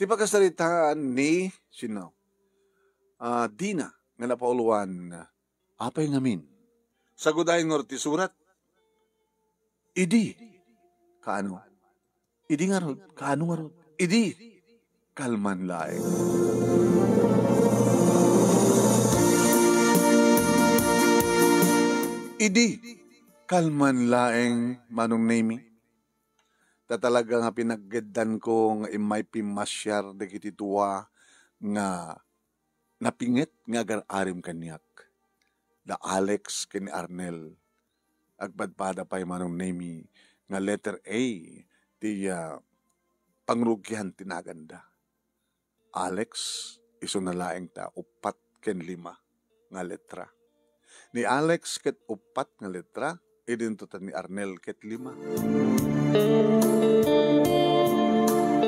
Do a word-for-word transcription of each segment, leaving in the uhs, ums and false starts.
Ipakasaritaan ni sino? Ah, Dina nga napauluan. Apay ngamin? Sagudayen ngarud ti surat. Idi. Kaano? Idi ngarud. Kaano ngarud? Idi. Kalman laeng. Idi. Kalman laeng, Manong Nemi. Ta talaga nga pinaggeddanko nga immay pimmasiar dagiti dua nga napinget nga agar-arim kaniak, da Alex ken ni Arnel. Agpadpada pay, Manong Nemi, nga letter A ti, ah, pangrugian ti naganda. Alex, isuna laeng ta uppat ken lima nga letra. Ni Alex ket uppat nga letra, idinto ta ni Arnel ket lima.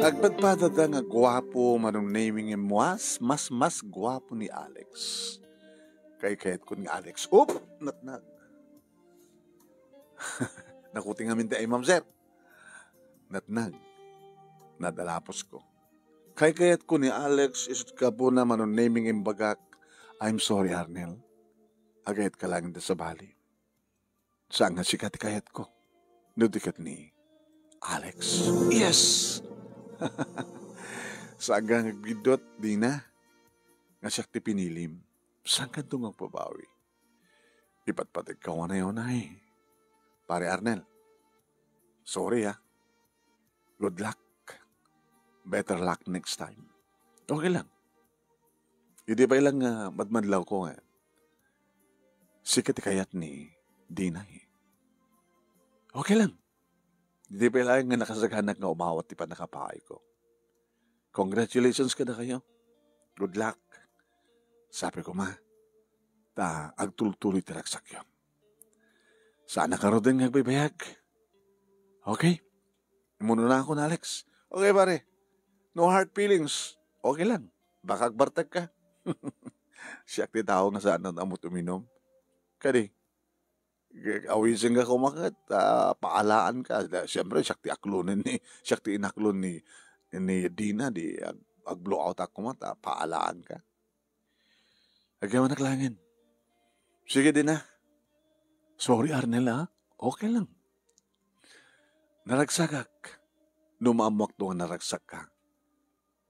Agpadpadada nga guapo, Manong Nemi, ngem mas, mas, mas guapo ni Alex. Kaykayatko ni Alex. Up! Natnag. Nakuting amin ti ay, ma'am, sir. Natnag. Nadalaposko. Kaykayatko ni Alex, isut' gapuna, Manong Nemi, nga imbagak, "I'm sorry, Arnel. Agayatka laeng ta sabali. Saan nga sika ti kayatko, no di ket ni Alex." Yes! Saan nga agbiddut, Dina, nga siak ti pinilim. Saankanto nga agbabawi? Ipatpategka unay-unay. Pare Arnel, sorry, ah. Good luck. Better luck next time. Okay lang. Idi pay lang nga madmadlawko nga, sika ti kayat ni Dina, eh. Okay lang. Idi pay lang nga nakasaganak nga umawat ti pannakapaayko. Congratulations kadakayo. Good luck. Sabi ko, ma, ta agtultuloy ti ragsakyo. Saan a karuden nga agbaybayag. Okay? Imunonakon, Alex. Okay, pare. No hard feelings. Okay lang. Baka agbartek ka. Siak ti tao nga saan a ammot uminom. Kadi, awisenka koma ket, ah, paalaan ka. Da, siyempre, siak ti aklonen ni, siak ti inaklon ni, ni Dina, di ag-, ag-blowout ak koma, ta paalaan ka. Agyamanak laengen. Sige, Dina. Sorry, Arnel, ah. Okay lang. Naragsakak. No maammoakto nga naragsak ka,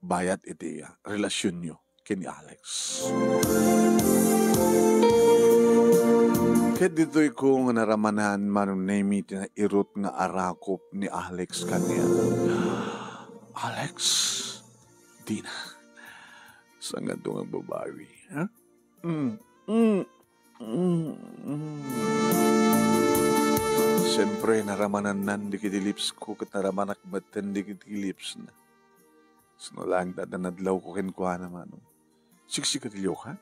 bayat iti, ah, relasionyo ken ni Alex. Ket ditoy ko nga naramanan, Manong Nemi, ti nairut nga arakop ni Alex kaniak. Alex, Dina, saankanto nga agbabawi, ha? Mm, mm, mm, mm. Siyempre, naramanannan dagiti lips ko, ket naramanak metten dagiti lips na. Sino laeng ta adda nadlawko kenkuana, Manong. Sigsigarilyo ka?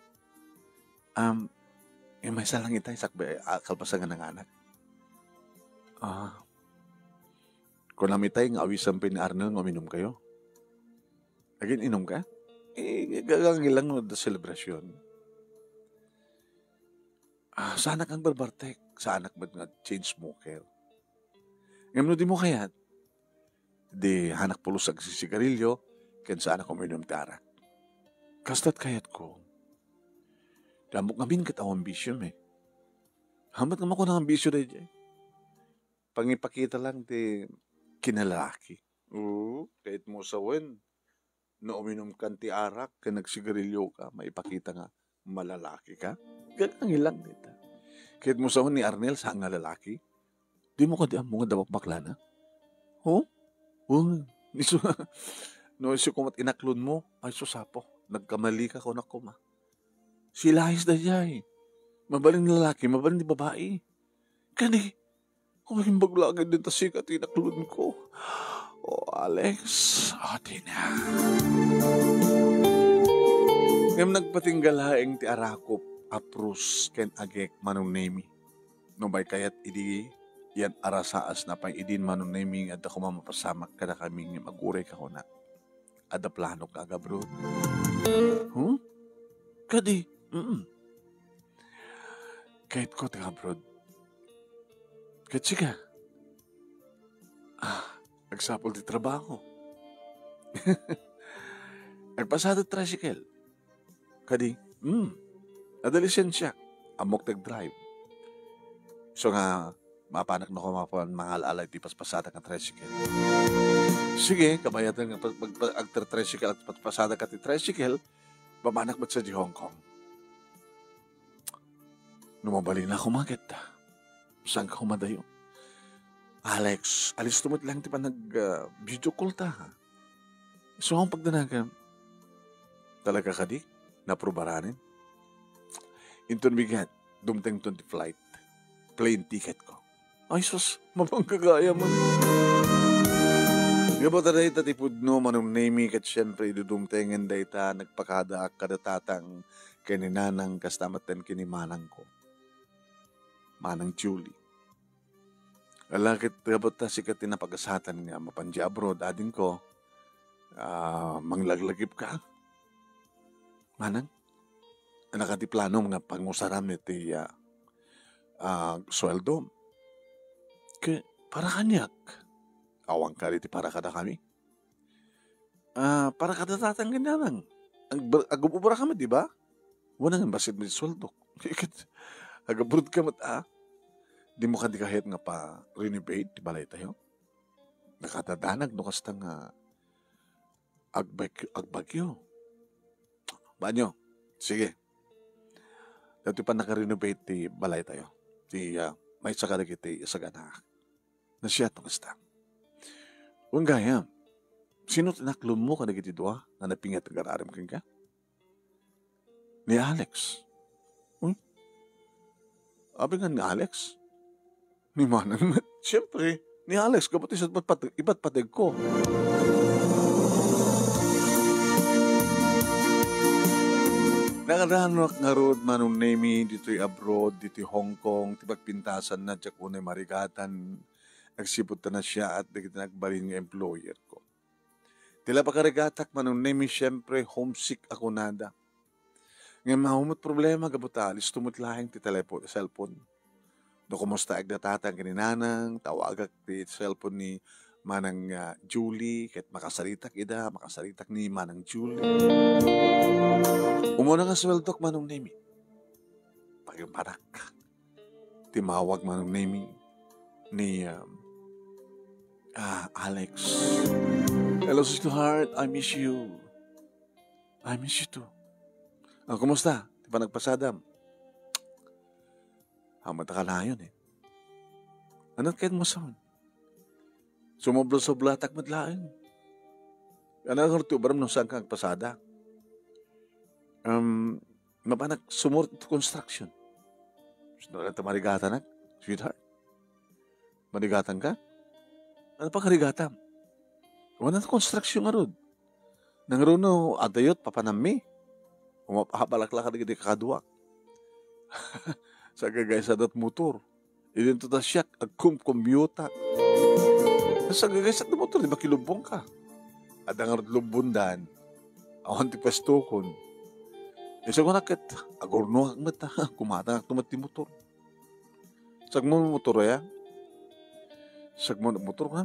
Um, eh, maysa lang itay, sakbay, ah, kalpasan nga nanganak. Ah. Kunam itay nga awisan pay ni Arnel nga uminum kayo. Agin-inum ka? Eh, gagangi lang no da selebrasyon. Ah, saanak nga agbarbartek, saanak met nga chain smoker. Ngem no dimo kayat, di saanak pulos agsisigarilyo, ken saanak uminum ti arak. Kasto't kayatko. Ti ammok ngamin ket awan bisio, eh. Hamat nga makuna nga bisio daydiay. Pangipakita lang ti kinalalaki. Oo, kayatmo sawen, no uminumkan ti arak ken nagsigarilyo ka, maipakita nga malalaki ka. Gagangi lang dita. Kayatmo sawen ni Arnel, saan nga lalaki? Dimo kadi ammo nga adda bakbaklana? Ho? Wen, isu, no isu koma ti inaklonmo, ay, sus, Apo, nagkamali ka, kunak koma. Silahis daydiay. Mabalin lalaki, mabalin ti babai. Kadi, umimbag laeng dita sika ti inaklonko. O, Alex, adi na. Ngem nagpatingga laeng ti arakop, aprus, ken agek, Manong Nemi. Nupay kayat idi, yan arasaasna pay idin, Manong Nemi, nga adda koma mapasamak kadakami ngem aguray ka kunak. Adda planok nga agabroad. Huh? Kadi? Mm. Kayatko ti agabroad. Ket sika? Ah, agsapul ti trabaho. Agpasada tricycle. Kadi, hmm, adda lisensiak. Ammok ti agdrive. So nga, mapanak no koma pan mangal-ala iti paspasada nga tricycle. Sige, kabayatan nga pag-, pag-, agter-tricycle at paspasada ka ti tricycle, mapanak met sa di Hong Kong. No mabalin ako, maket. Saan ka kumadayo? Alex, alisto met lang ti panag, ah, video call ta, ha? So, ang pagdanagan, talaga kadi? Naprubaranin? Inton bigat, dumteng ton ti flight. Plane ticket ko. Ay, sus, mabangga gaya man. Nga ba taday ta ti pudno, Manong Nemi, ket siyempre, idudumtengen dayta, nagpakadaak kada tatang ken ni nanang, kasta met ken ni manang ko. Manang Julie. Ala ket, abot ta sika ti napagasatan nga mapan di abroad, adingko, ah, manglaglagip ka? Manang, naka ti planom nga pangusaram iti, ah, ah, sueldo? Ke, para kaniak? Awan ka iti para kadakami? Ah, para kada tatang ken nanang. Ag-, agub-ubra kami, di ba? Wana nga bassit met sueldok. Ket, ag-abroad ka met, ah. Di mo kadi kahit nga pa-renovate ti balay tayo? Nakadadanag no kasta nga agbag-, agbagyo. Banyo. Sige. Dati pa naka-renovate ti balay tayo. Ti, ah, may saka dagiti isagana. Nasiat no kasta. Wen gayam, sino ti naklon mo kadagiti dua nga napinget nga agraram kenka? Ni Alex. Uy, abi nga ni Alex? Ni Manang met. Siyempre, ni Alex, gapu ti ibat pati-, ibat pategko. Nakadanak ngarud, Manong Nemi, ditoy abroad, ditoy Hong Kong, ti pagpintasanna, diak unay marigatan, agsipud ta nasiaat dagiti nagbalin nga employer ko. Ti la pakarigatak, Manong Nemi, siyempre, homesick a kunada. Ngem awan met problema, gapu ta alisto met laeng ti telepo-, cellphone. No kumustaek da tatang ken ni nanang, tawagak ti cellphone ni Manang, ah, Julie, ket makasaritak ida, makasaritak ni Manang Julie. Umuna nga sueldok, Manong Nemi. Pagbarak. Timawag, Manong Nemi, ni, um, ah, Alex. "Hello, sweetheart. I miss you. I miss you too. Ah, kumusta? Ti panagpasadam?" Awan met a kanayon, eh. Ano ket mo son? Sumubla-sublatak met laeng. Ano nga ti ubram no saan ka agpasada? Um, mapanak sumurot iti construction. Sino ka ta marigatanak, sweetheart? Marigatan ka? Ano pa karigatam? Wala na construction ngarud. Nangaruno, adayot, papanammi. Umapahapalak la kadagiti kakaduak. Sagagaysa dat motor. Idinto ta siak, agkumkumbiutak. Sagagaysa dat motor, di makilubbong ka. Adda ngarud lubbondan. Awan ti pestokon. Isu ko naket, agurnoak met, kumatangak met ti motor. Sagmo motor ya? Sagmo motor ka?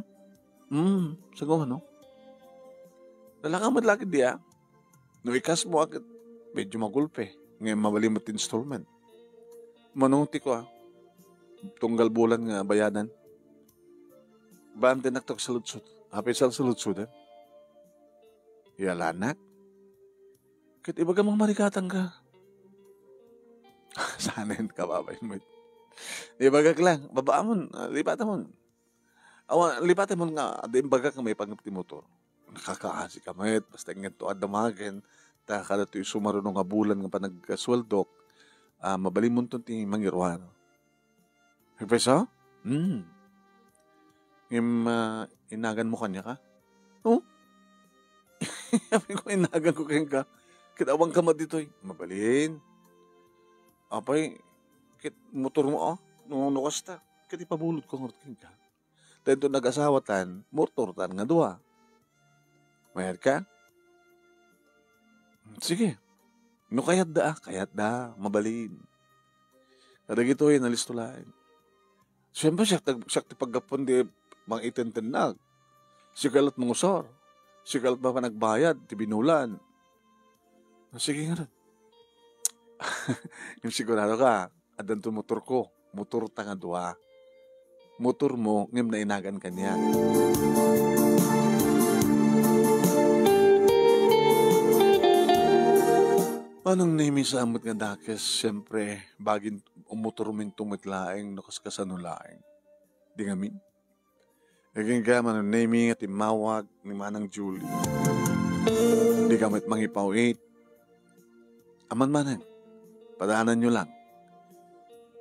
Hmm, sagmo no? Lalaka met lagi diya. No ikas mo agad, medyo magulpe. Ngayon, mabalin mo ti installment. Manong ti ko, ah. Tunggal bulan nga bayadan. Baan ti naktok sa lutsot? Apay sa lutsot, eh? Yalanak? Ket ibaga mang marikatan ka. Sanen ka, babay mo. Ibagak lang, babaamon, ah, lipatamon. Awan, lipaten mo nga, adda imbagak nga maipanggep ti motor. Nakakaasi ka met, basta inget to adda magen, ta kada to isu maruno nga bulan nga panagsueldok, ah, mabalinmonton ti mangiruar. Agpayso? Hmm. Ngem, ah, inagan mo kaniak? Oh? Apay ko, inagan ko kenka. Ket awan ka met ditoy. Mabalin. Apay, ket motor mo, oh. No, no kasta. Ket ipabulod ko ngarud kenka. Ta inton nag-asawatan, motortan nga dua. Mayat ka? Sige. No kayatda, ah, kayatda, mabalin. Kadagitoy, nalisto laeng. Siyempre, siak tag-, siak ti paggapuan di mangitentennak. Sika lat mangusar. Sika lat mapan agbayad ti binulan. O, sige ngarud. Ngem sigurado ka, addanto motorko. Motorta nga dua. Motormo, ngem nainagan kaniak. Manong Nemi, sa met nga dakes, siyempre, bagin umutorminto met laeng no kaskasano laeng. Di ngamin? Agingga, Manong Nemi, nga timmawag ni Manang Julie. Di ka met mangipaw-it. Aman, Manang, padaananyo lang.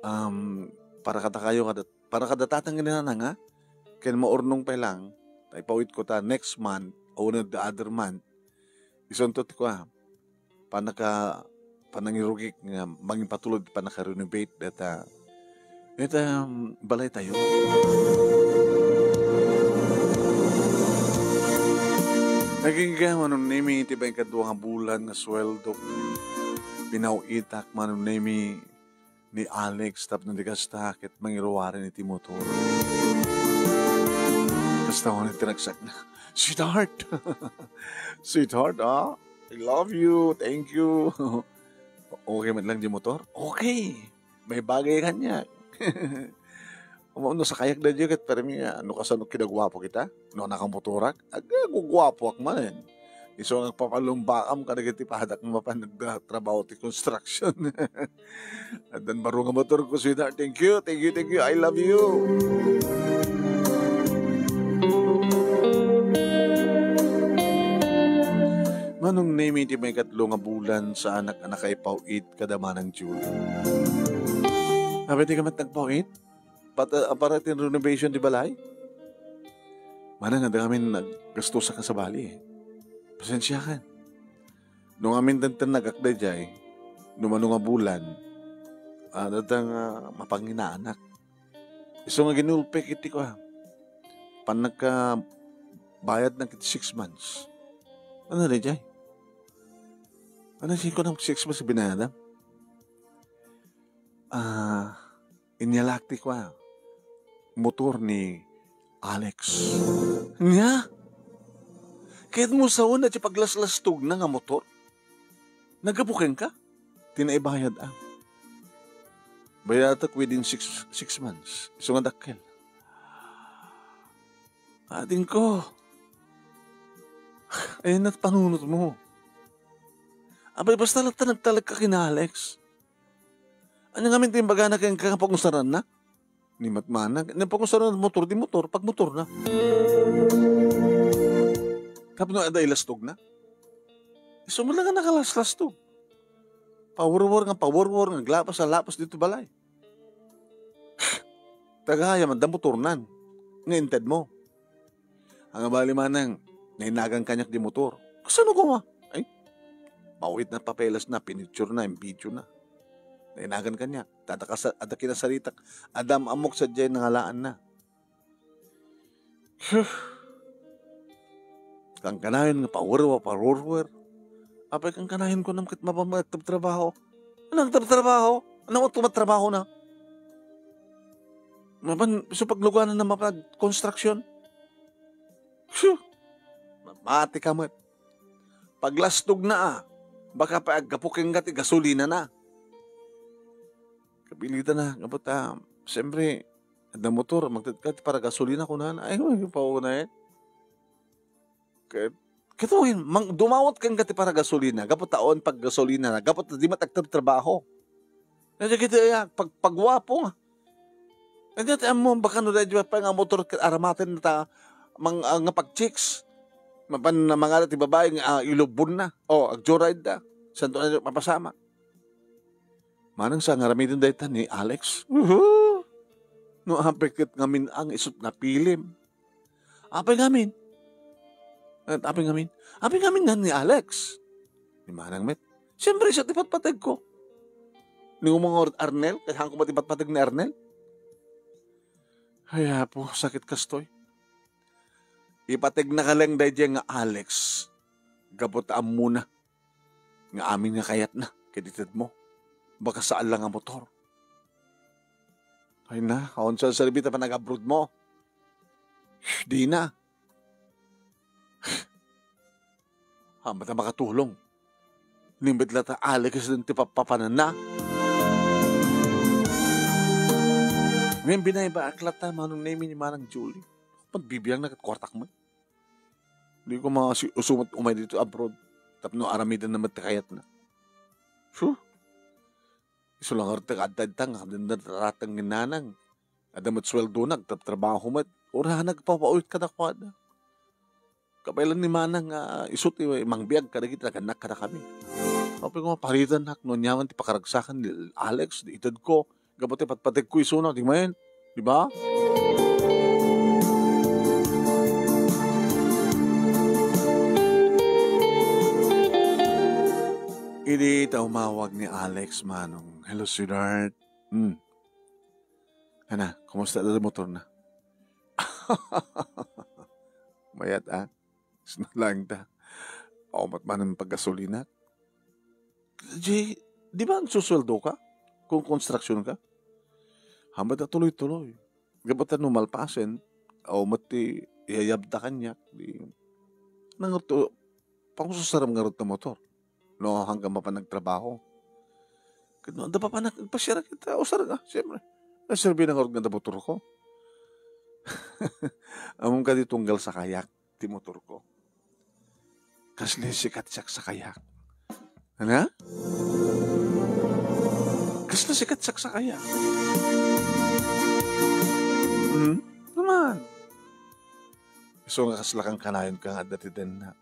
Um, para kadakayo, kada, para kadataten nga ni Nanang, ha? Ken maurnong pay lang, ta ipaw-itko ta next month, o wenno the other month, isunto ti kua, panaka-, panangirugik nga mangipatulod ti pannaka-renovate data, data, um, balaytayo. Agingga, Manong Nemi, ti bain kadua nga bulan nga sueldo, pinaw-itak, Manong Nemi, ni Alex tapno di kasta ket mangiruaren iti motor. Kasta man ti ragsakna, "Sweetheart." "Sweetheart, ah, I love you. Thank you." "Okay met lang di motor?" "Okay. May bagay kaniak." Ammo no sakayak daydiay ket permi nga, no kasano kinaguapo kita, no nakamotorak, ag-, aguguapoak manen. Isu nga agpapalumbakam kadagiti padak nga mapan nagtrabaho ti construction. Addan baro nga motorko, sweetheart. Thank you, thank you, thank you. I love you. Manong Nemi, ti maikatlo nga bulan, saanak a nakaipaw-it kada Manang Julie. Apay di ka met nagpaw-it? Pat-, ah, para ti renovation ti balay? Manang, adda ngamin naggastusak nga sabali, eh. Pasensiakan. No ngamin dayta nagakdaydiay, no mano nga bulan, ah, adda nga mapanginaanak. Isu nga ginulpek iti kua, pannakabayadna ket six months. Ano daydiay? Ano, siko nang six months binayadam? Ah, inyalak ti kua, motor ni Alex. Nia? Kayatmo sawen a ti paglaslastogna nga motor? Naggapu kenka? Ti naibayad, ah. Bayadak within six, six months. Isu nga dakkel. Adingko. Ayan at panunot mo. Abay, basta latta nagtalek ka kina Alex. Ania ngamin ti imbagana kenka nga pagunsaranna? Ni matmana, ni pagunsaran motor, di motor, pagmotorna. Tapno adda ilastogna. Isu met lang nga nakalaslastog. Pawerwer nga pawerwer nga aglapas a lapas dito balay. Tagayam, adda motornan. Nga intedmo. Ania bali, Manang, nainagan kaniak di motor. Kasano koma? Ay, mawit na papeles na, pinicture na, imbidio na. Nainagan kaniak. Adda kasa-, adda kinasaritak. Adda am-ammok sadiay nangalaan na. Huh. Kankanayon nga pawerwer, pawerwer. Apay kankanayon ko nam ket mapan agtrabtrabaho. Ano agtrabtrabaho? Ano ang tumatrabaho na? Mapan, so pagluganan na mapan construction? Phew! Mamati ka met. Paglastog na, ah. Baka pa aggapu kenka ti gasolina na. Kapilitan na, kapot, ah, siyempre, adda motor, magted ka ti para gasolina, kunana. Ay, pauna, eh. Ket, ket wen, mang-, dumawat kenka ti para gasolina, gapu ta awan paggasolina na, gapu ta di met agtrabtrabaho. Daydiay ket, ah, pag-, pagguapo nga. Daydiay ti ammo, baka no daydiay pay nga motor ket aramaten ta mang-, ah, nga pag-chicks. Mapan na mangala ti babai nga, ah, ilubbonna. O, ag-joyride da. Santo na mapasamak. Manang sa nga aramiden dayta ni Alex? Uhu! No apay ket ngamin ang isut nga pilim. Apay ngamin? At apay ngamin? Apay ngamin nga ni Alex? Ni Manang met. Siyempre, siya ti patpategko. Ni umang Arnel, kaya ko ba ti patpateg ni Arnel? Ay, apo, sakit kastoy. Ipateg na ka lang daydiay nga Alex. Gapu ta ammona nga amin nga kayatna ket itedmo. Baka saan lang nga motor. Ay na, awan sa salbita pa nag-abroad mo. Di na. Hamat a makatulong. Ni met latta Alex dayta ti papapananna. Ngem binaybaak latta, Manong Nemy, ni Manang Julie. Pagbibiangna ket kuartak met. Di ko masi-, usumat umay dito abroad. Tapno aramidenna met ti kayatna. Su? Isu la ngarud ti kaadda dita nga adda darateng ni Nanang. Adda met suweldona, agtrabtrabaho met. Uray nagpapauyot kadakuada. Kabaelan ni Manang nga isu ti mangbiag kadagiti nagannak kadakami. Apay ko, maparitannak no aniaman ti pakaragsakan ni Alex, di itedko. Gapu ti patpategko isuna, di met. Di ba? Idi ta umawag ni Alex, Manong, "Hello, sweetheart." Hmm. Ana, kumusta da motor na? Mayat, ah. Sino laeng ta? Paumat manen paggasolina. Di, di ba nagsusueldo ka? Kung konstruksyon ka? Hambet a tuloy-tuloy. Gapu ta no malpasen, aw met ti iyayabda kaniak, di, nang to, pangsusaram ngarud ta motor. No, hanggang mapan nagtrabaho. Ket no, adda pa nagpasiar kita, usar nga, siyempre. Naserbi na ngarud nga da motor ko. Among kadi tunggal sakayak, ti motor ko. Kasla sikat siak sakayak. Ana? Kasla sikat siak sakayak. Hmm? Naman. So nga kasla kang kanayon ka nga adda ti denna.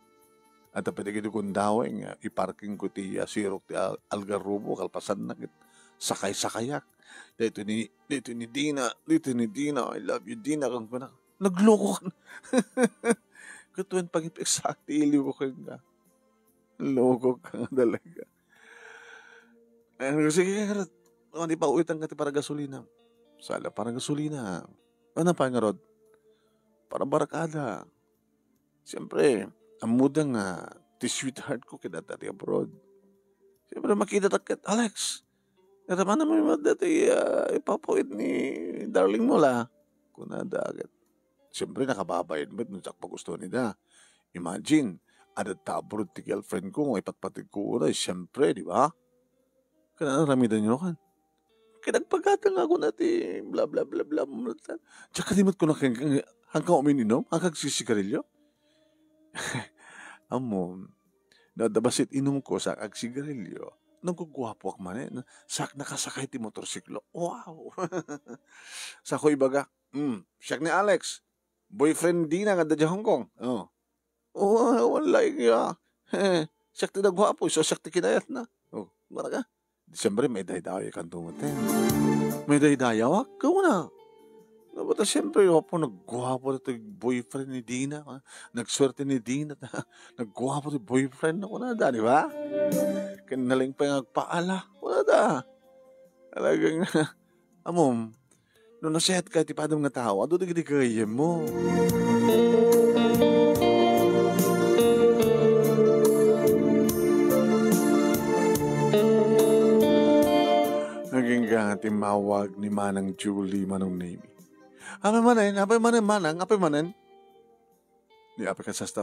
Adda pay dagiti gundaway nga iparking ko ti, ah, sirok ti Al-, Algarrobo, kalpasanna ket sakay-sakayak. Daytoy ni, daytoy ni Dina, daytoy ni Dina, "I love you, Dina," kang kuna. Nagloko ka. Ket wen pagipeksak ti iliw ko kenka. Loko ka nga talaga. Ay, sige, sige, ngarud. Ano, di pa uwitan ka ti para gasolina. Sala para gasolina. Ano pa, ngarud? Para barkada. Siyempre, ammoda nga ti sweetheart ko ket adda ti abroad. Siyempre, makita ta ket, "Alex, naramana mo yung dati, ah, ipapawid ni darling mo la." Kunada ket. Siyempre, nakababain met no diak pagusto nida. Imagine, adda ta abroad ti girlfriend ko, nga ipatpateg ko una, siyempre, di ba? Kailangan ramidan nyo kan. Kaya nagpagkatang ako na ti bla, bla, bla, bla, bla. Tsaka di mat ko na kang, hangka uminom, hangka agsisigarilyo. Amo, no, adda bassit inom ko sa agsigarilyo. Nagguguwapo ak man, eh. Sa nakasakay ti motorsiklo. Wow! Sa ko ibaga, "Hmm, siak ni Alex. Boyfriend dina nga adda Hong Kong." Oh. "Oh, awan laeng ya. Eh, siak ti nagguapo, isu siak ti kinayatna." Oh, mara ka? Siyempre, maidaydayaw kanto met. Maidaydayawak? Kuna. Nga ba ta, siyempre, wapo, nagguapo na ti boyfriend ni Dina. Ah. Nagswerte ni Dina. Nagguapo ti boyfriend na, kuna da, di ba? Kaya naling pa nga agpaala. Kuna da. Talagang, amom, no nasehat ka iti padam nga tao, adu dagiti gayyemmo. Nagingga nga timmawag ni Manang Julie, Manong Nemy. "Apay manen? Apay manen, Manang? Apay manen?" Di apay kasasta.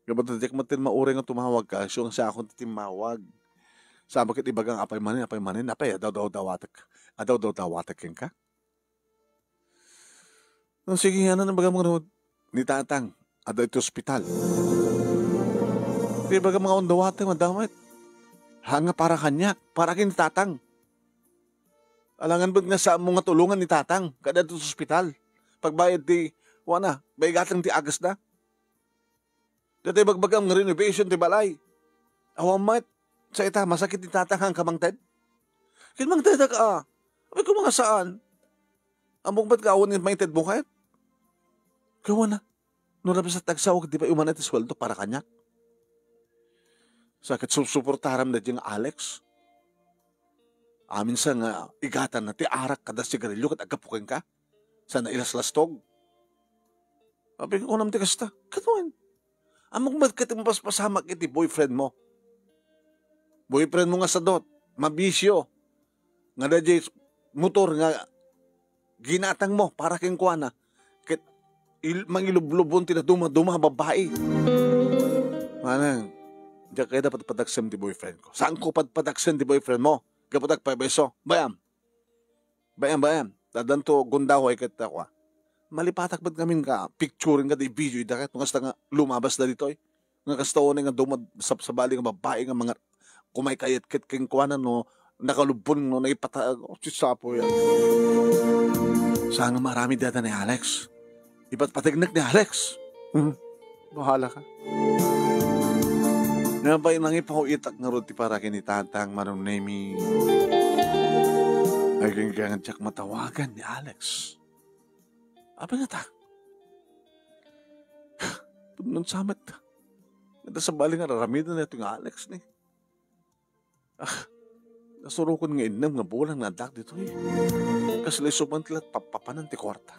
Gapu ta diak met mauray nga tumawag ka, isu nga siakon ti timmawag. Saan ket ibaga nga apay manen, apay manen, apay, adawdawdawatek. Adawdawdawatek kenka? No, sige, ano na ibaga mo ngarud? Ni Tatang, adda iti ospital. Ti ibaga nga adawdawatek, madamit. Haan nga para kaniak, para ken ni Tatang. Alangan bet nga saan mo nga tulongan ni Tatang, kada iti ospital. Pagbayad ti, wana, baigatang ti agasda. Daytoy bagbagam nga renovation ti balay. Awan met, sa ita, masakit ni Tatang nga kamangted. Ket mangtedak, ah. Apay ko nga saan. Ammok met nga awan nga mangted mo ket. Kawana, no labas at agsawag, di ba umana ti sueldo para kaniak? Sa ket susuportaram da diay nga Alex. Amin sa nga igatan na ti arak kada sigarilyo ket aggapu kenka. Sa nailaslastog. Apay ko kunam ti kasta. Kanuan. Ammok met ket mapaspasamak iti boyfriend mo. Boyfriend mo nga sadot, mabisyo. Nga da diay motor nga ginatang mo para kenkuana. Ket il-, mangilublubon ti naduma-duma a babbai. Manang, Diak kayat a padpadaksem ti boyfriend ko. Saanko padpadaksem ti boyfriend mo? Gapu ta agpaypayso. Bayam. Bayam, bayam. Addanto gundaway ket ako, a. Malipatak met ngamin ka picturing ka, ti video ida ket no kasta nga lumabas da ditoy. Nga kasta unay nga dumad sab-, sabali nga babai nga mga kumaykayat ket kenkuana no nakalubbon no naipata-, oh, ti sapo yan. Saan nga maaramid data ni Alex? Ipatpategnek ni Alex. Hmm. Bahala ka. Nga pay nangipaw-itak ngarud ti para ken ni Tatang Manong Nemi. Ay, keng-, keng-, diak matawagan ni Alex. Apay ngata? Pudno sa met. Ngata sabali nga aramiden daytoy nga Alex ni. Ah, nasurokon nga innem nga bulan nga addak ditoy. Kasla isu man ti lat-, papapanan ti kuarta.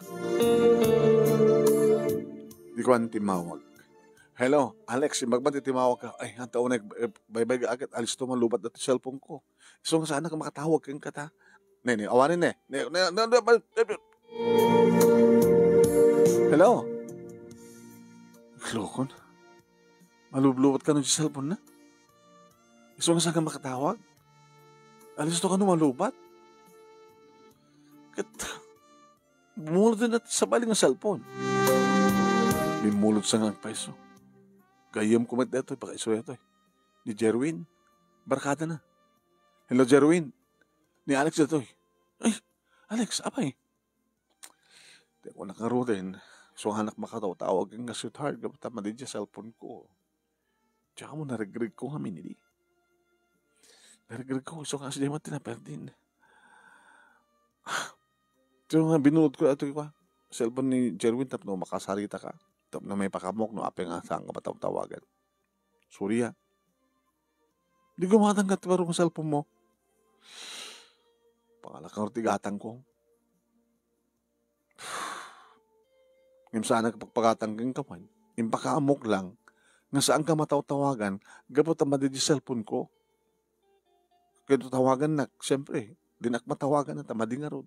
Di ko an timmawag. Hello, Alex, imbag man ti timmawag ka. Ay, anta unay, eh, baybay-a ket alisto man lubat daytoy cellphone ko. Isu nga saanak makatawag kenka ta. Ne, ne, awanen ne. Ne, ne, ne, ne, ne, Hello? Lokon? Malublubat kano ti cellphone na? Isu nga saan nga makatawag? Alisto kano malubat? Ket, bumulod na sabali nga cellphone. Bimmulod sa nga agpayso. Gayyem ko met daytoy, pakaisuyo daytoy. Ni Jerwin, barkada na. Hello, Jerwin. Ni Alex daytoy. Ay, Alex, apay? Diak nakarutin. Isu nga saanak makatawtawag nga sweetheart, gapu ta madi ti cellphone ko. Diak ammo, naregreg ko ngamin idi. Naregreg ko, isu nga saan met ti naperdin. Isu nga binulod ko daytoy, kua, cellphone ni Jerwin tapno makasarita ka. Tapno maipakamok no apay nga saan nga matawtawagan. Sorry, a. Di gumatang ket ti baro nga cellphone mo. Pangalakar ti gatang ko. Ngem saanak pagpagatang kenka man. Impakaamok lang nga saanka matawtawagan gapu ta madi ti cellphone ko. Ket tawagannak, siyempre, dinak matawagan ta madi ngarud.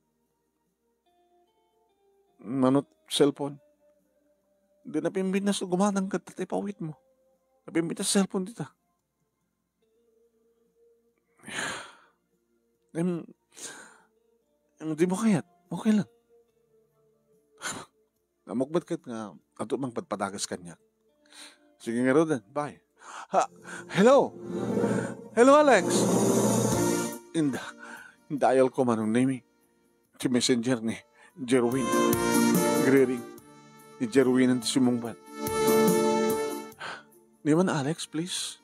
Mano ti cellphone? Di, napimbintas no gumatang ket ta ipawit mo. Napimbintas cellphone dita. Em, em, di mo kayat? Okay lang. Namukbet ket nga, adu man padpadagas kaniak. Sige ngaruden, bye. Ha, hello? Hello, Alex? Inda, dial ko Manong Nemi. Ti messenger ni Jerwin. Griring. Ni Jerwin ti sumungbat. Ni man, Alex, please.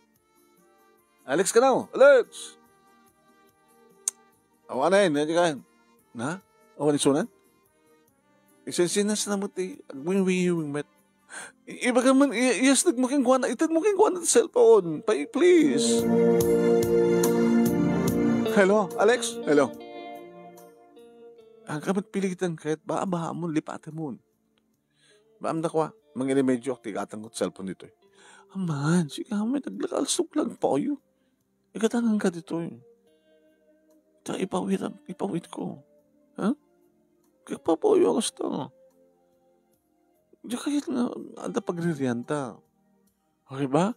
Alex kano? Alex! Awan ay, na ka. Na? Awan isunan? Isensinas na mo ti agwingwing met. I-, ibaga man, i-, iyasneg mo kenkuana, ited mo kenkuana ti cellphone. Pa-, please. Hello, Alex? Hello. Ang kamat pilitan ket, baa, baa mo, lipaten mo. Baam da kua, mangirimedyo ak ti gatang ko ti cellphone ditoy. Aman, sika met, aglakal suklag payo. Igatangan ka ditoy. Ta ipawit, ipawit ko. Ha? Kaya papayo kasta. Di kayat nga, adda pagririanta. Okay ba?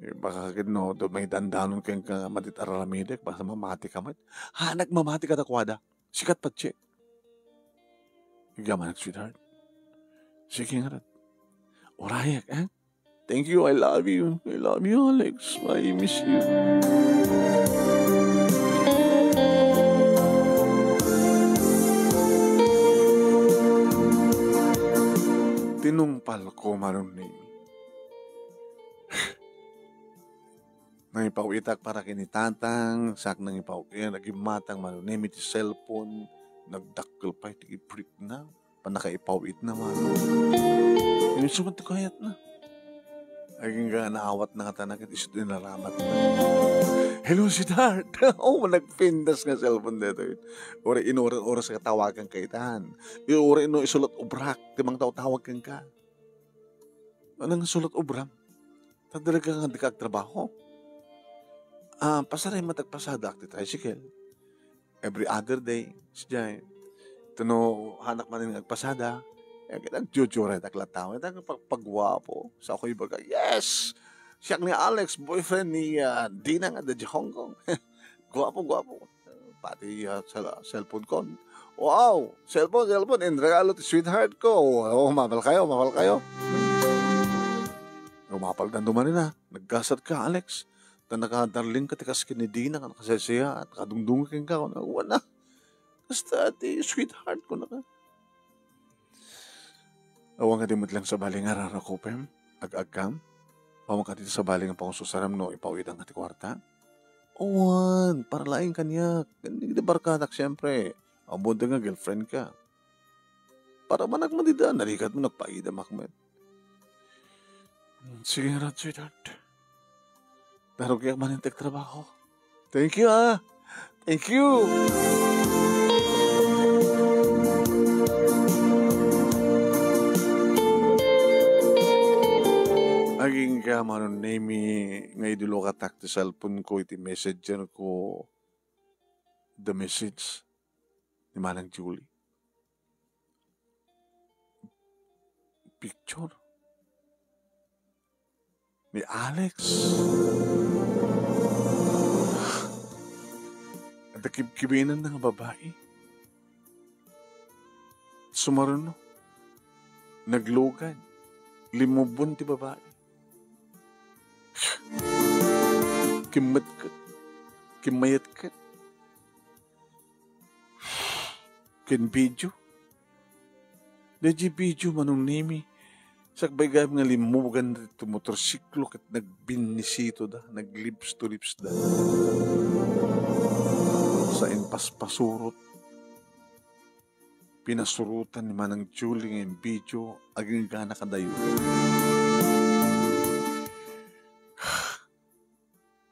Eh, baka ket no, do may dandanon kenka nga madit araramidek, basta mamati ka met. Ha, nagmamati ka dakwada. Sikat pa, check. Igamanak, sweetheart. Sige nga rin. Urayak, eh? Thank you, I love you. I love you, Alex. I miss you. Tinungpal ko, Manong Nemi. Nangipaw-itak para ken ni Tatang, sak nangipaw-, eh, nagimmatang Manong Nemi ti cellphone, nagdakkel pay ti iprikna, pannakaipaw-it na, Manong. Insumat ti kayat na. Agingga naawat na nga tanak, ket isu ti naramat na. Hello, sweetheart. Oh, nagpintas nga cellphone dito. Ora ino oras, oras nga tawagan ka itan. Ora ino isulat obrak, ti mangtawtawag kenka. Anong sulat obram? Ta dira ka nga di ka agtrabaho. Ah, pasarem met agpasada ak ti tricycle. Every other day, sijay. Tano, hanak man nga agpasada. Eh, kita agjujuray tak la tao. Ita nga pag-, pagwapo. Sa ako ibaga, "Yes! Siak ni Alex, boyfriend ni, ah, Dina nga adda idiay Hong Kong. Guapo, guapo. Pati, ah, sel-, cellphone ko. Wow! Cellphone, cellphone. In regalo ti sweetheart ko. Oh, mapal kayo, mapal kayo. Umapal danto manen a. Naggasat ka, Alex. Ta nakadarling ka ti kas ken ni Dina nga nakasaysayaat, kadungdungi kenka, kuna, wen a. Kasta ti sweetheart, kunana. Awan kadi met lang sabali nga rarakupem, ag-aggam? Awan kadi sabali nga pangususaram no ipaw-idam nga ti kuarta? Awan, para laeng kaniak. Ken dagiti barkadak, siempre. Ammod nga girlfriend ka. Para manak man dida, narigat mo, nagpaidamak met. Sige ngarud, sweetheart. Narugiak manen ti agtrabaho. Thank you, ah. Thank you. Agingga, Manong Nemi, nga idulukatak ti cellphone ko iti messenger ko, the message ni Manang Julie. Picture ni Alex. Adda kibkibinenna nga babai. Sumaruno, naglugad, limmubon ti babai. Kimmetket, kimmayetket. Ken video. Daydiay video, Manong Nemi, sakbay gayam nga limmugan daytoy motorsiklo ket nagbinnisitoda, naglips to lips da. Sa impaspasurot, pinasurotan ni Manang Julie nga video, agingga kadayo.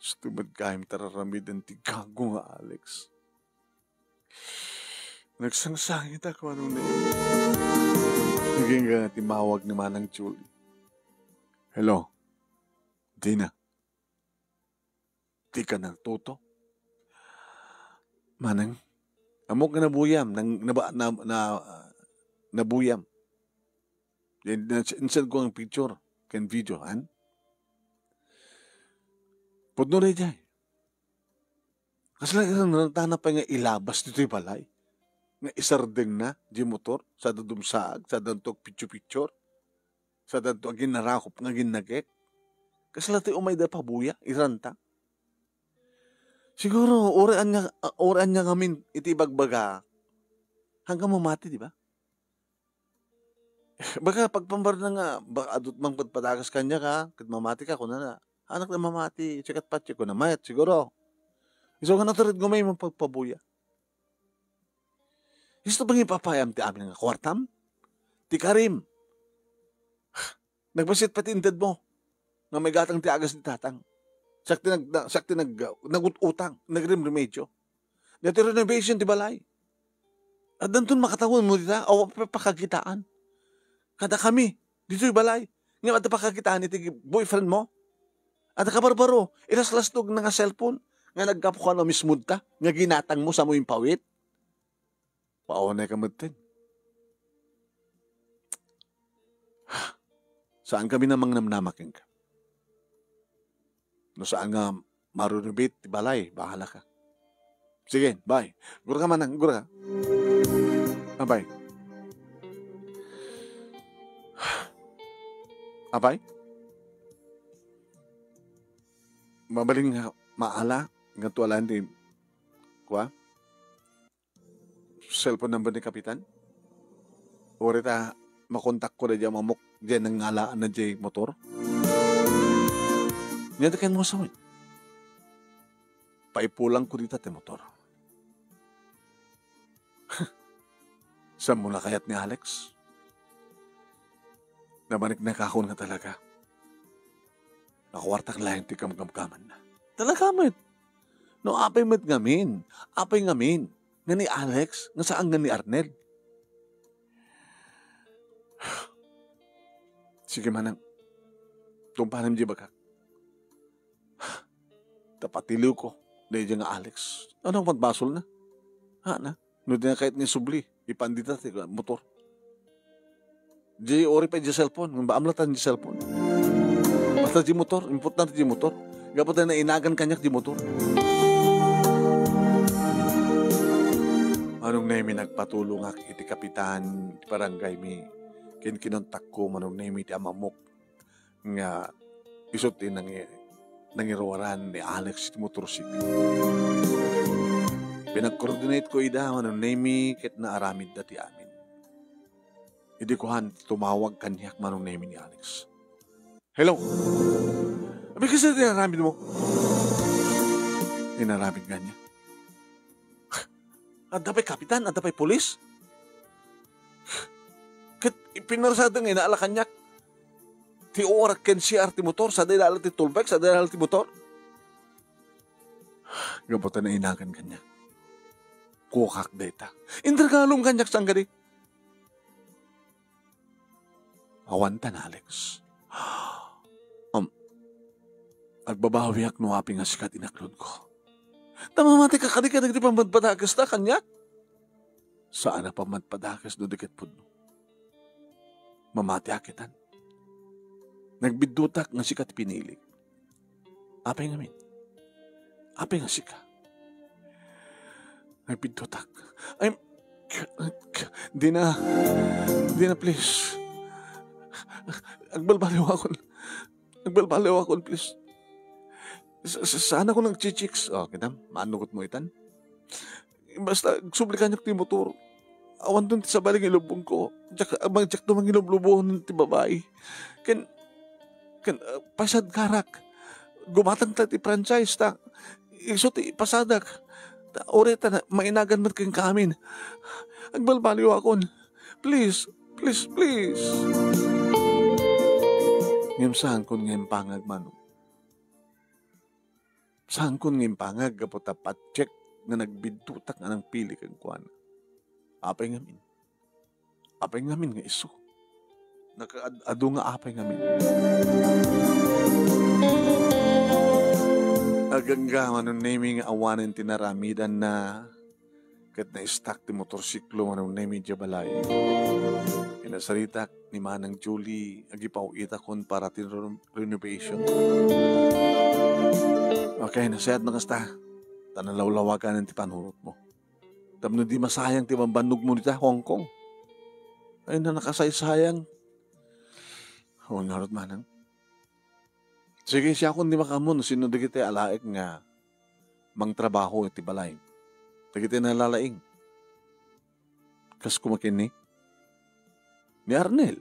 Isu met gayam ti ar-aramiden ti gago nga Alex. Nagsangsangitak, Manong Nemi. Agingga nga timmawag ni Manang Julie. Hello, Dina. Dika nagtutok? Manang, ammok nga nabuyam, nang, naba-, na, na, nabuyam. Yan, na, insend ko nga picture, ken video, han? Pudno daydiay. Kasla, kasla, narantana pay nga ilabas ditoy balay. Nga isardengna, diay motor, sada dumsaag, sada nagpicture-picture, sada aginnarakup nga aginnagek. Kasla ti umayda pabuya, iranta. Siguro, uray ania, uray ania ngamin iti ibagbaga, hanggang mamati, di ba? Baka pagpambarna nga, baka adu met padagas kaniak, ket mamati ka, kunana. Anak na mamati, sikat patsi, kuna, mayat, siguro. Isu nga natured nga may mapagpabuya. Isu pay nga ipapayam ti amin nga kuartam? Ti karim. Nagbassit pay ti inted mo nga maigatang ti agas ni tatang. Siak ti nag-, na-, siak ti nag-, nagut-utang, nagrimremedyo. Daytoy renovation ti balay. Addanton makatawen mo dita, awan pay pakakitaan. Kada kami, ditoy balay. Ngem adda pakakitaan iti boyfriend mo? Adda kabarbaro, ilaslastog na nga cellphone, nga naggapu kano mismo ta, nga ginatang mo sa mo impawit? Paunay ka metten. Saan kami na mangnamnama kenka? No saan nga ma-renovate ti balay, bahala ka. Sige, bye. Gura ka, Manang, gura ka. Ah, bye. Apay? Mabalin nga maala, nga tualan ti, kua? Cellphone number ni Kapitan? Uray ta makontakko daydiay a mamok, diay nangalaanna diay motor? Nia ti ken mo sawen. Paipulanko dita ti motor. Saan mo nakayat ni Alex? Nabaniknakakon nga talaga. Nakuartak laeng ti kamkamkamanna. Talaga met. No apay met ngamin, apay ngamin, nga ni Alex, nga saan nga ni Arnel? Sige, Manang. Tumpanem diay bagak. Ta patiliwko daydiay nga Alex. Ania met basolna? Ha, na? No di na kayat nga isubli, ipan dita ti motor. Diay uray pay diay cellphone, ngem baamlatan diay cellphone. Ta di motor, importante di motor. Gapu ta nainagan kaniak di motor. Manong Nemi, nagpatulongak iti kapitan ti barangay mi. Kinkinontakko, Manong Nemi, ti amamok nga isu ti nangi-, nangiruaran ni Alex iti motorsiklo. Pinag-coordinate ko ida, Manong Nemi, ket naaramidda ti amin. Idi kuan, tumawag kaniak, Manong Nemi, ni Alex. "Hello? Abi, kasano ti inaramid mo?" Inaramid nga niya. "Adda pay kapitan, adda pay pulis?" Ket ipinuersada nga inaala kaniak ti O R ken C R ti motor, sada ilaala ti tool bike, sada ilaala ti motor. Gapu ta nainagan kaniak. Kuakak dayta. Inregalom kaniak saan kadi. Awan tan, Alex. Um, agbabawiak no apay nga sika ti inaklonko. Ta mamati ka kadi kadagiti pammadpadakes ta kaniak. Saan a pammadpadakes no di ket pudno. Mamatiak itan. Nagbiddutak nga sika ti pinili. Apay ngamin? Apay nga sika? Nagbiddutak. Ay, dina, dina, please. Agbalbaliwakon. Agbalbaliwakon, please. Sa-, sa-, saan ako nagchichicks? Oh, kita, manugot mo itan. Basta, agsubli kaniak ti motor. Awanton ti sabali nga ilubbongko. Diak, magdiakto mangilublubuhon ti babai. Ken, ken, ah, pasadkarak. Gumatangta ti franchise ta. Isu ti ipasadak. Ta, uray ta na, mainagan met kenka amin. Agbalbaliwakon. Please, please, please. Ngem saankon nga impangag, Manong. Saankon nga impangag gapu ta patchek nga nagbiddutak nga nangpili kenkuana. Apay ngamin? Apay ngamin nga isu? Nakaad-adu nga apay ngamin. Agangga, Manong Nemi, nga awanen ti naramidanna. Ket naistak ti motorsiklo, Manong Nemi, idiay balay. Inasaritak ni Manang Julie, agipaw-itakon para ti reno-, renovation. Okay, nasayaat na kasta. Ta nalawlawaganen ti panunotmo. Tapno di masayang ti bambannog mo dita Hong Kong. Ay, na nakasaysayang. Awan ngarud, Manang. Sige, siakon di makaammo no sino dagiti alaek nga mangtrabaho iti balay. Dagiti nalalaing. Kas kumakin ni? Ni Arnel.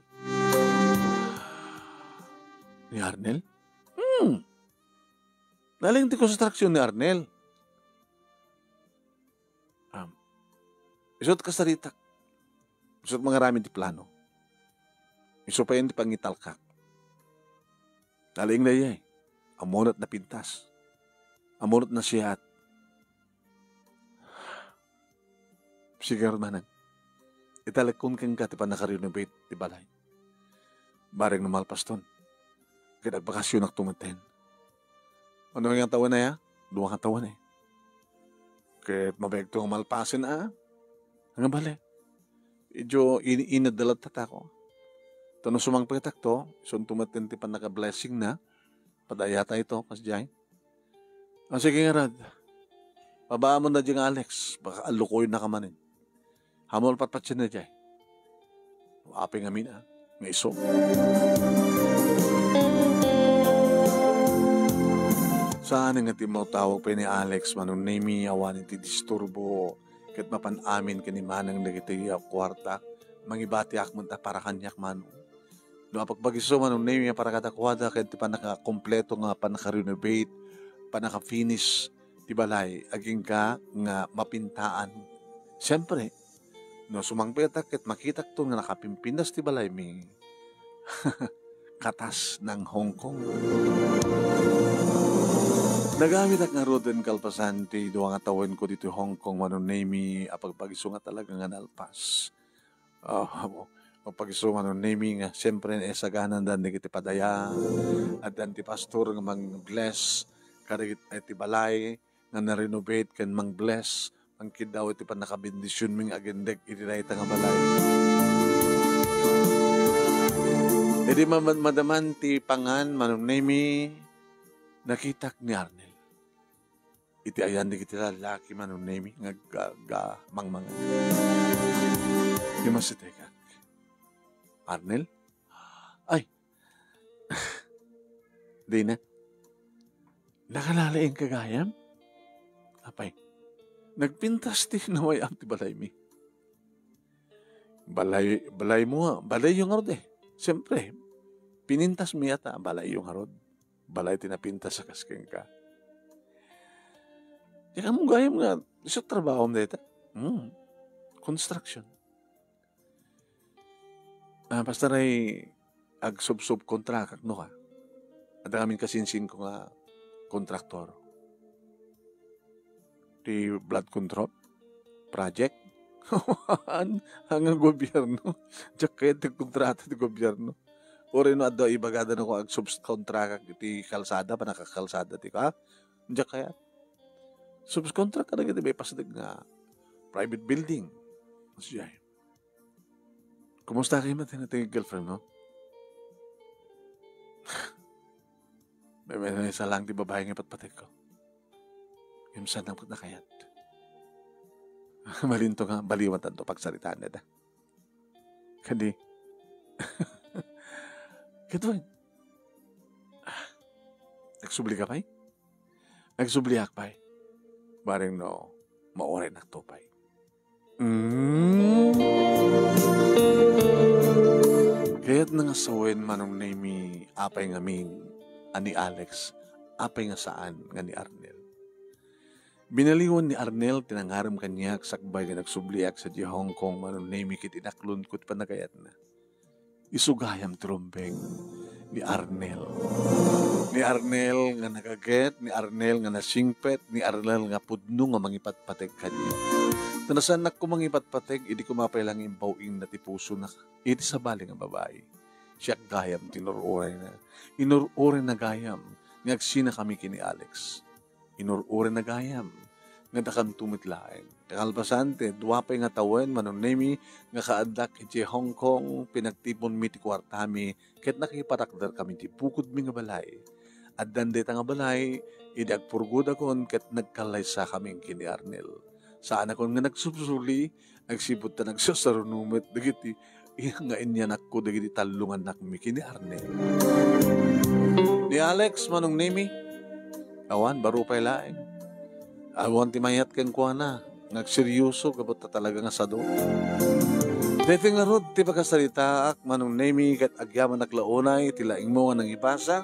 Ni Arnel? Hmm. Nalaing ti konstruksyon ni Arnel. Um, isut kasaritak. Isut mangaramid ti plano. Isu pay ti pangitalkak. Nalaing daydiay. Ammono ti napintas. Ammono ti nasiat. Sige, Manang. Italekkon kenka ti pannakarenovate ti balay. Bareng no malpaston. Ket agbakasionakto metten. Ano nga tawen aya? Dua nga tawen, eh. Ket mabiagto nga malpasen, a? Nga bale. Idiay in-, inaddalat tatako. Ta no sumangpetakto, isunto metten ti pannaka-blessing na. Padayatayto, kasdiay. Ah, sige ngarud. Pabaamon na diay nga Alex, baka allukoyennaka manen. Ammom patpatien na diay. Apay ngamin, a, nga isu. Saan nga ti mautawag pay ni Alex, Manong Nemi, awanen ti disturbo, ket mapan amin ken ni Manang dagiti, ah, kuarta, mangibatiak met a para kaniak, Manong. No apagpagiso, Manong Nemi, a para kadakuada ken ti pannakakompleto nga pannakarenovate, pannakafinish ti balay, agingga nga mapintaan. Siempre, no sumangpetak ket makitakto nga nakapimpintas ti balaymi, katas nang Hong Kong. Nagamidak ngaruden kalpasan ti dua nga tawenko ditoy Hong Kong, Manong Nemi, apagpagiso nga talaga nga nalpas. Ah, apo, mapagiso, Manong Nemi, nga siempre, eh, saganadan dagiti padaya. Addan ti pastor nga mang-bless kadagiti balay nga na-renovate ken mang-bless, mangkiddaw iti pannakabendisionmi nga agindek iti dayta nga balay. Idi ma-, ma-, madaman ti pangan, Manong Nemi, nakitak ni Arnel. Iti ayan dagiti lallaki, Manong Nemi, nga agga-, agga-, mangmangan. Di masitekak. Arnel? Ay! Dina. Nakalalaing ka gayam? Apay, nagpintas ti naway-am ti balaymi. Balay, balaymo, balayyo ngarud eh. Siyempre, pinintas mi ata, balayyo ngarud. Balay ti napintas a kas kenka. Diak ammo gayam nga, isu trabahom dayta. Hmm. Construction. Ah, basta ray agsubsub kontrakak no ka. Adda ngamin kasinsinko nga kontraktor. Ti blood control project. Ang, ang gobyerno. Diak kayat ti kontrata ti gobyerno. Uray no adda ibagada no agsubs kontrakak iti kalsada, panakakalsada ti ka. Diak kayat. Subs contract ka dagiti may pasdek nga private building. Siya. Kumusta kayo met ti girlfriend mo? May, may, may isa lang ti babae nga patpatek ko. Yung saan ang nakayat. Malinto nga, baliwan tanto pagsaritaan na da. Kadi. Kito. Nagsubli ka pay? Nagsubliak pay. Bareng no, mauray nakto pay. Mm. Kayat na nga sawen Manong Nemi, apay ngamin, a ni Alex, apay nga saan nga ni Arnel. Binaliwan ni Arnel ti nangarem kaniak sakbay nga nagsubliak sadiay Hong Kong, Manong Nemi, ket inaklonko ti panagayatna. Isu gayam ti rumbeng ni Arnel. Ni Arnel nga nagaget, ni Arnel nga nasingpet, ni Arnel nga pudno nga mangipatpateg kaniak. Ta no saannak ko mangipatpateg, idi koma pay lang imbaw-ingna ti pusona iti sabali nga babai. Siak gayam ti inur-urayna. Inur-urayna gayam nga agsinakami ken ni Alex. Inur-urayna gayam nga dakanto met laeng. Kakalpasan ti dua pay nga tawen, Manong Nemi, nga kaaddak idiay Hong Kong, pinagtiponmi ti kuartami ket nakipatakderkami ti bukodmi nga balay. Addan dayta nga balay idi agpurgodakon ket nagkallaysakami ken ni Arnel. Saanakon nga nagsubsuli, agsipud ta nagsasaruno met dagiti nga inyanakko dagiti tallo nga annakmi ken ni Arnel. Ni Alex, Manong Nemi, awan, baro pay laeng. Awan ti mayat kenkuana nga agseryoso gapu ta talaga nga sado. Daytoy ngarud ti pakasaritaak, Manong Nemi, ket agyamanak la unay ti laingmo nga nangibasa.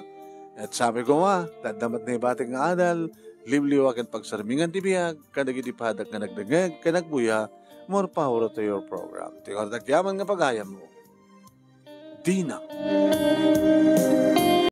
Ket sapay koma, ta adda met naibatik nga adal, liwliwa ken pagsarmingan ti biag kadagiti padak nga nagdengngeg ken agbuya. More power to your program. Ti kardakyaman nga pagayammo, Dina.